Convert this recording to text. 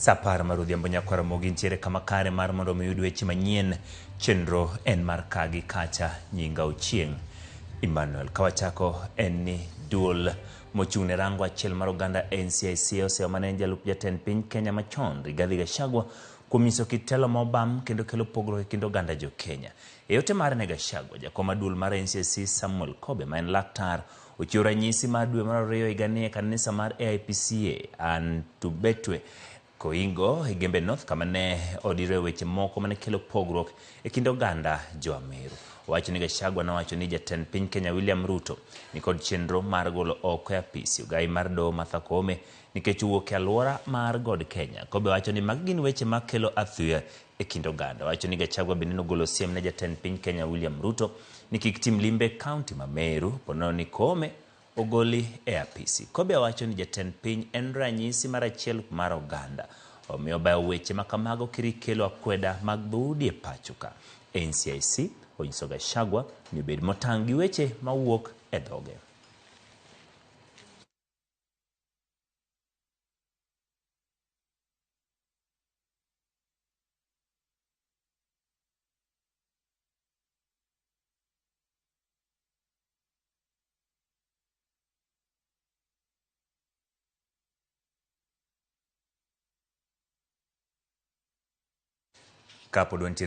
Sa 10 mar odhiambo nyakwar Ramogi nitiere kama kare mar mondo mi uyud weche manyien. Chenro en mar ka gi kacha nyinga Ochieng' Emmanuel. Ka wachako en ni duol mochung' ne rango achiel mar oganda NCIC oseyo mane en jalup jatend piny Kenya machon Rigathi Gachagua kuom nyiso kit telo ma obam kendo kelo pogruok e kind oganda jo Kenya. E ote mare ne Gachagua, jakom mar duol mar NCIC Samuel Kobe ma en laktar ochiwo ranyisi mar dwe mar ariyo higani e kanisa mar AIPCA Antubetwe Koingo e Gembe North kama ne odire weche moko mane kelo pogruok e kind oganda jo Ameru. Owacho ni Gachagua nowacho ni jatend piny Kenya William Ruto nikod chenro mar golo oko e apisi ogai mar doho Martha Koome nikech owuok e alwora mar God Kenya. Kobe wacho ni magi gin weche makelo athuya e kind oganda. Owacho ni Gachagua bende nogolo siem ne jatend piny Kenya William Ruto ni kik tim limbe e kaunti ma Meru ponono ni Koome ogoli e apisi. Kobe wacho ni jatend piny en ranyisi mar achiel mar oganda. Omiyo bayo weche ma kamago kiri kelo akweda mag dhoudi e pacho ka. NCIC onyiso Gachagua ni obed motang' gi weche mawuok e dhoge. Kapod wantiere